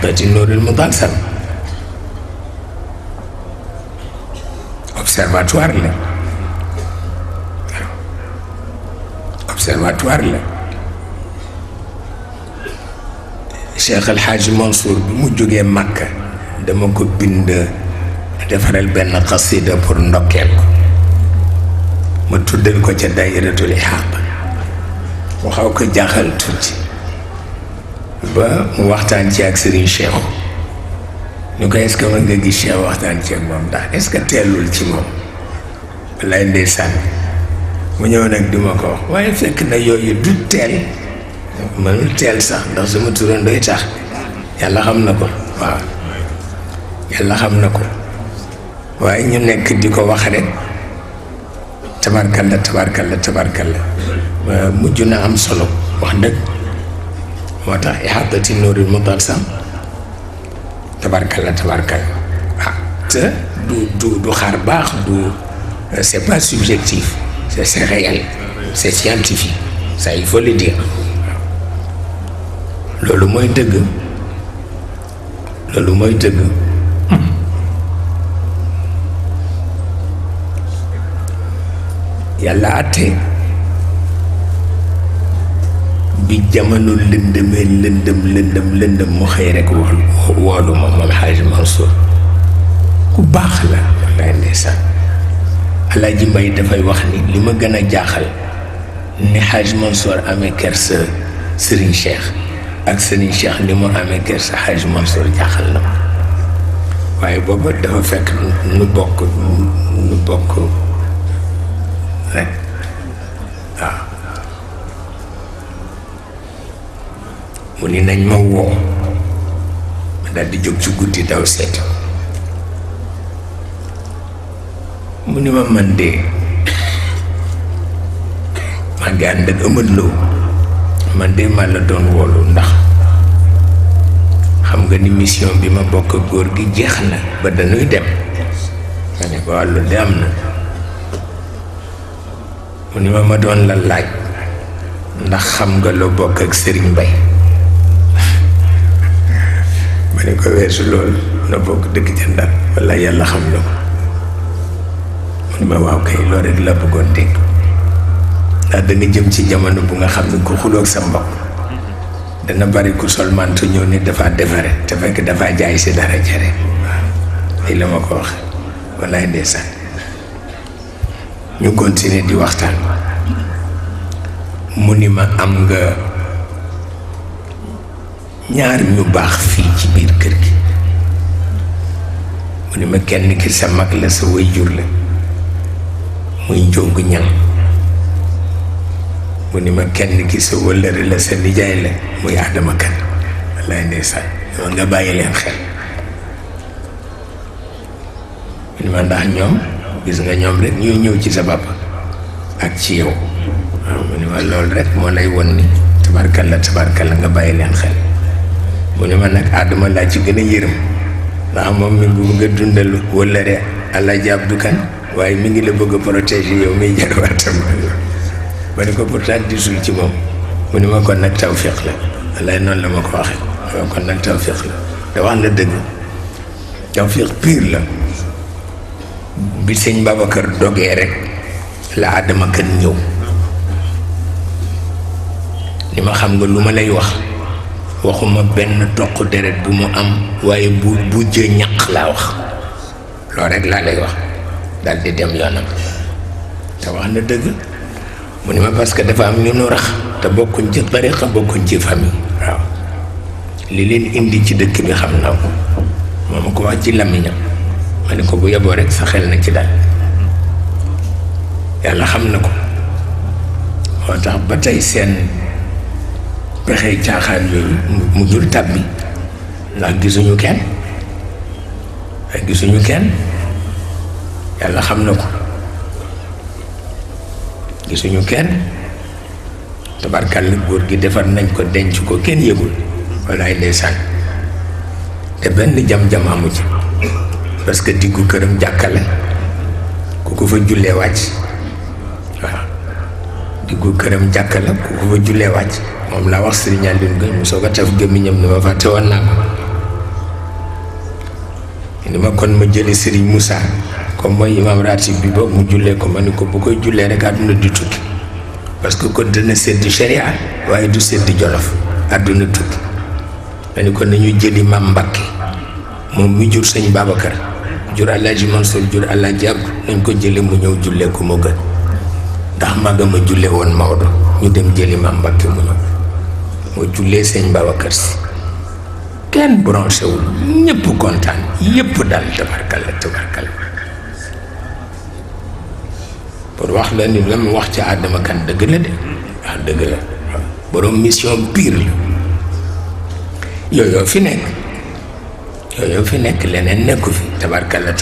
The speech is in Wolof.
ihatati nuuril mutalsam observatoire la observatoire la Cheikh El Hadj Mansour bi mu jógee Makka dama ko bind defaral benn xasida pour ndokkeel ko ma tuddal ko ca daayiratul ihaata mu xaw ko jaaxal tuuti ba mu waxtaan ci ak Serigne Cheikh ñu ko est-ce que mën nga gis Cheikh waxtaan ci ak moom ndax est-ce que teelul ci moom wallaay ndeysaan mu ñëw nag di ma ko wax waaye fekk na yooyu du teel mënul teel sax ndax sama turandooy tax yàlla xam na ko waaw yàlla xam na ko waaye ñu nekk di ko wax rek tabarkalla tabarkalla tabarkalla mujj na am solo wax dëgg moo tax ihatati nuuril mutalsam tabarkalla tabarkalla ah te du xaar baax du c'est pas subjectif c'est réel c'est scientifique ça il faut le dire loolu mooy dëgg loolu mooy dëgg yàlla àtte bi jamono lëndëmee lëndëm mu xëy rek woolu ma moom Hadj Mansour ku baax la wallaay ndeysaan Alaaji Mbay dafay wax ni li ma gën a jaaxal ni Hadj Mansour amee kersa Serigne Cheikh ak Serigne Cheikh ni mu amee kersa Hadj Mansour jaaxal na ma waaye booba dafa fekk nu bokk rek waaw mu ni nañ ma woo ma daal di jóg ci guddi daw seet mu ni ma man de maa ngi ànd ak Amadou Lo man de maa la doon woolu ndax xam nga ni mission bi ma bokk góor gi jeex na ba dañuy dem ma ne ko wàllu de am na mu ni ma doon la laaj ndax xam nga loo bokk ak Serigne Mbaye ma ne ko weesu loolu la bokk dëkk ca Ndar walla yàlla xam na ko mu ni ma waaw kay loolu rek la bëggoon dégg ndax danga jëm ci jamono bu nga xam ne ku xuloog sa mbokk dana bari ku sol manto ñëw ni dafa defare te fekk dafa jaay si dara jare waaw lii la ma ko wax wallaay ndeysaan ñu continuer di waxtaan mu ni ma am nga ñaar ñu baax fii ci biir kër gi mu ni ma kenn ki sa mag la sa waajur la muy njóogu ñaŋ mu ni ma kenn ki sa wëllëre la sa nijaay la muy Adama Kan wallaay ndeysaan yoon nga bàyyi leen xel mu ni ma ndax ñoom gis nga ñoom rek ñuy ñëw ci sa papa ak ci yow waaw mu ni ma loolu rek moo lay won ni tabarkalla nga bàyyi leen xel mu ni ma nag Adama laa ci gën a yërëm ndax moom mi ngi bëgg a dundal wëllëre Alaaji Abdu Kan waaye mi ngi la bëgg a protéger yow miy jarwaatam ma ni ko pourtant disul ci moom mu ni ma kon nag tawfiq la wallaay noonu la ma ko waxee waaw kon nag tawfiq la te wax na dëgg tawfiq pire la bi sëñ Babacar dogee rek la Adama Kan ñëw ni ma xam nga lu ma lay wax waxuma benn toq deret bu mu am waaye bu jë ñaq laa wax loolu rek laa lay wax daal di dem yoonam te wax na dëgg mu ni ma parce que dafa am ñu nu rax te bokkuñ ci tariqa bokkuñ ci famille waaw li leen indi ci dëkk bi xam naa ko moo ma ko wax ci làmmiñam ma ne ko bu yeboo rek sa xel na ci daal yàlla xam na ko moo tax ba tey seen pexey caaxaan yooyu mu jul tàbbi ndax gisuñu kenn yàlla xam na ko gisuñu kenn tabarkàlla góor gi defar nañ ko denc ko kenn yëgul walaay ndeysaan te benn jam-jam amu ci parce que diggu këram jàkkale ku ko fa jullee wàcc waaw diggu këram jàkkale ku ko fa jullee wàcc moom laa wax Serigne Alioune Gueye mu soog a taf gémmiñam ni ma fàtte woon naa ko ni ma kon ma jëli Serigne Moussa comme mooy imam ratib bi boog mu jullee ko ma ni ko bu koy jullee rek àdduna di tukki parce que kon dina sédd sharia waaye du sédd jolof àdduna tukki ma ni ko nañu jëli Mam Mbakke moom mi jur sëñ Babacar jur Alaaji Mansour jur Alaaji Abdu nañ ko jële mu ñëw jullee ko moo gën ndax magama julle woon Maodo ñu dem jëli Mam Mbakke mu ñëw moo jullee sëñ Babacar si kenn branché wul ñëpp kontaan yëpp daal tabarkalla pour wax la ni la mu wax ci Adama Kan dëgg la de wax dëgg la borom mission pire la yooyu fi nekk leneen nekku fi tabarkalla